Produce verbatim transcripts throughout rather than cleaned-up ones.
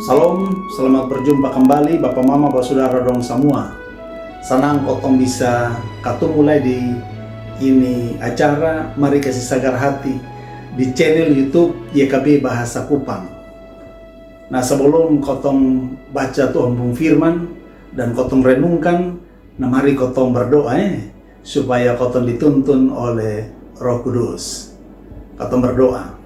Salam, selamat berjumpa kembali bapa mama basudara dong samua. Sanang kotong bisa katumu lai di ini acara Mari Kasi Sagar Hati di channel YouTube Y K B Bahasa Kupang. Nah, sebelum kotong baca Tuhan pung firman dan kotong renungkan, nah, mari kotong berdoa, eh, supaya kotong dituntun oleh Roh Kudus. Kotong berdoa.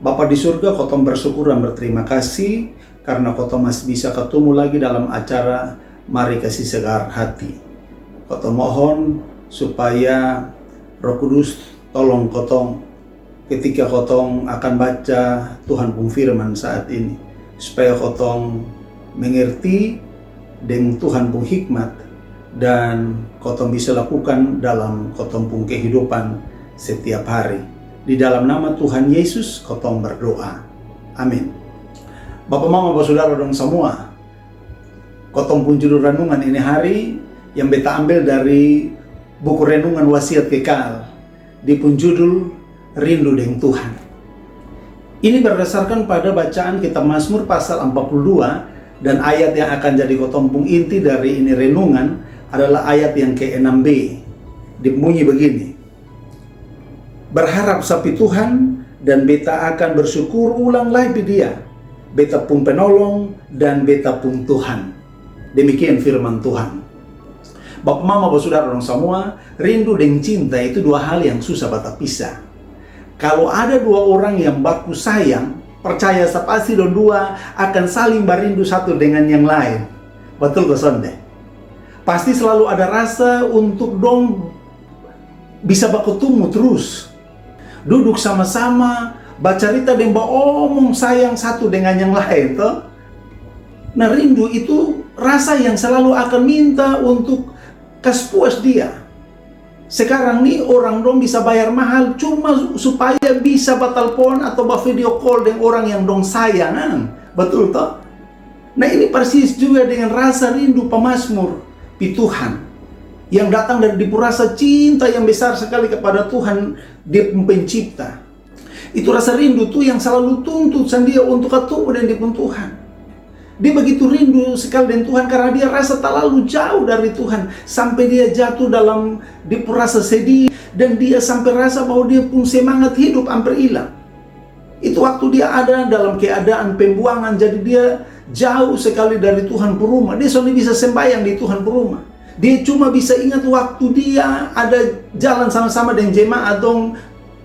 Bapa di surga, kotong bersyukur dan berterima kasih karena kotong masih bisa ketemu lagi dalam acara Mari Kasi Segar Hati. Kotong mohon supaya Roh Kudus tolong kotong ketika kotong akan baca Tuhan pung firman saat ini, supaya kotong mengerti deng Tuhan pung hikmat dan kotong bisa lakukan dalam kotong pung kehidupan setiap hari. Di dalam nama Tuhan Yesus kotong berdoa. Amin. Bapa mama basudara dong samua, kotong pung judul renungan ini hari yang beta ambil dari buku renungan Wasiat Kekal, dia pung judul Rindu deng Tuhan. Ini berdasarkan pada bacaan kitab Mazmur pasal empat puluh dua, dan ayat yang akan jadi kotong pung inti dari ini renungan adalah ayat yang keenam B. Dia bunyi begini: "Berharap sa pi Tuhan, dan beta akan bersyukur ulang lai pi Dia, beta pung penolong dan beta pung Tuhan." Demikian firman Tuhan. Bapa mama basudara dong samua, rindu deng cinta itu dua hal yang susah batapisa. Kalo ada dua orang yang baku sayang, percaya sa pasti dong dua akan saling barindu satu dengan yang lain. Batul ko sonde? Pasti selalu ada rasa untuk dong bisa bakutumu trus, duduk sama-sama, bacarita deng baomong sayang satu dengan yang lain, to. Nah, rindu itu rasa yang selalu akan minta untuk kas puas dia. Sekarang ni orang dong bisa bayar mahal cuma supaya bisa batalpon atau bavideo call deng orang yang dong sayang, kan? Batul, to? Nah, ini persis juga dengan rasa rindu pemazmur pi Tuhan, yang datang dari dia pung rasa cinta yang besar sekali kepada Tuhan, dia pung pencipta. Itu rasa rindu tu yang selalu tuntut sang dia untuk katumu deng dia pung Tuhan. Dia begitu rindu sekali deng Tuhan karena dia rasa talalu jauh dari Tuhan, sampe dia jatuh dalam dia pung rasa sedih, dan dia sampe rasa bahwa dia pung semangat hidup amper ilang. Itu waktu dia ada dalam keadaan pembuangan, jadi dia jauh sekali dari Tuhan pung rumah. Dia sonde bisa sembayang di Tuhan pung rumah. Dia cuma bisa ingat waktu dia ada jalan sama-sama deng jemaat dong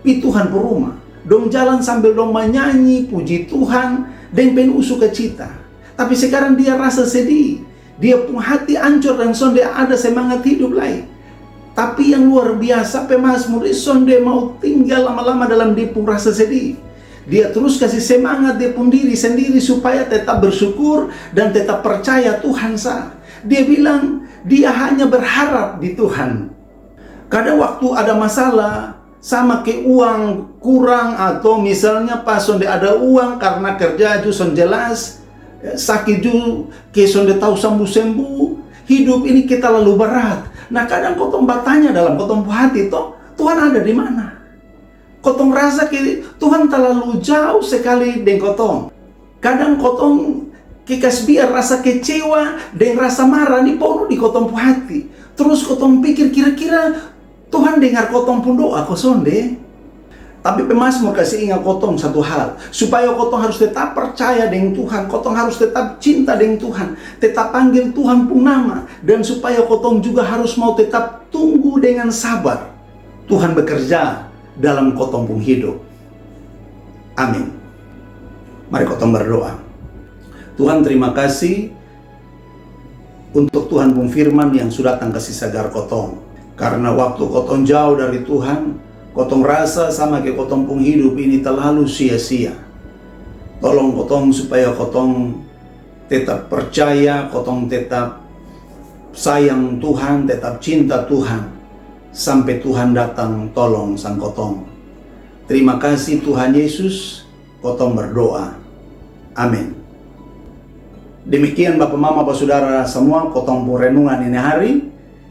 pi Tuhan pung rumah. Dong jalan sambil dong manyanyi, puji Tuhan, deng penuh sukacita. Tapi sekarang dia rasa sedih. Dia pung hati ancor dan sonde ada semangat hidup lai. Tapi yang luar biasa, pemazmur ini sonde mau tinggal lama-lama dalam dia pung rasa sedih. Dia terus kasi semangat dia pung diri sendiri supaya tetap bersyukur dan tetap percaya Tuhan sa. Dia bilang dia hanya berharap di Tuhan. Kadang waktu ada masalah, sama ke uang kurang atau misalnya pas sonde ada uang karena kerja ju son jelas, eh, saki ju ke sonde tau sambu-sembu, hidup ini ke talalu berat. Nah, kadang kotong batanya dalam kotong pu hati, to, Tuhan ada di mana? Kotong rasa ke Tuhan talalu jauh sekali deng kotong. Kadang kotong ke kas biar rasa kecewa deng rasa marah ni ponu di kotong pu hati. Trus kotong pikir, kira-kira Tuhan dengar kotong pung doa ko sonde? Tapi pemazmur kasi inga kotong satu hal, supaya kotong harus tetap percaya deng Tuhan, kotong harus tetap cinta deng Tuhan, tetap panggil Tuhan pung nama, dan supaya kotong juga harus mau tetap tunggu dengan sabar Tuhan bekerja dalam kotong pung hidup. Amin. Mari kotong berdoa. Tuhan, terima kasih untuk Tuhan pung firman yang su datang kasi sagar kotong. Karna waktu kotong jauh dari Tuhan, kotong rasa sama ke kotong pung hidup ini talalu sia-sia. Tolong kotong supaya kotong tetap percaya, kotong tetap sayang Tuhan, tetap cinta Tuhan, sampe Tuhan datang tolong sang kotong. Terima kasih Tuhan Yesus, kotong berdoa. Amin. Demikian bapa mama basudara samua, kotong pung renungan ini hari.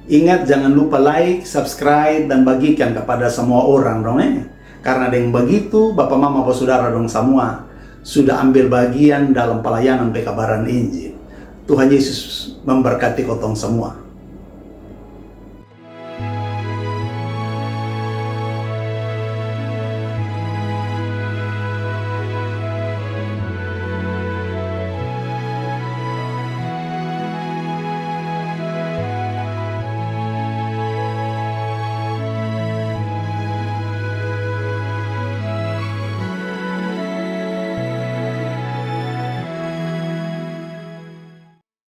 Ingat, jangan lupa like, subscribe, dan bagikan kepada semua orang dong, eh. Karna deng bagitu bapa mama basudara dong samua sudah ambil bagian dalam pelayanan pekabaran Injil. Tuhan Yesus memberkati kotong semua.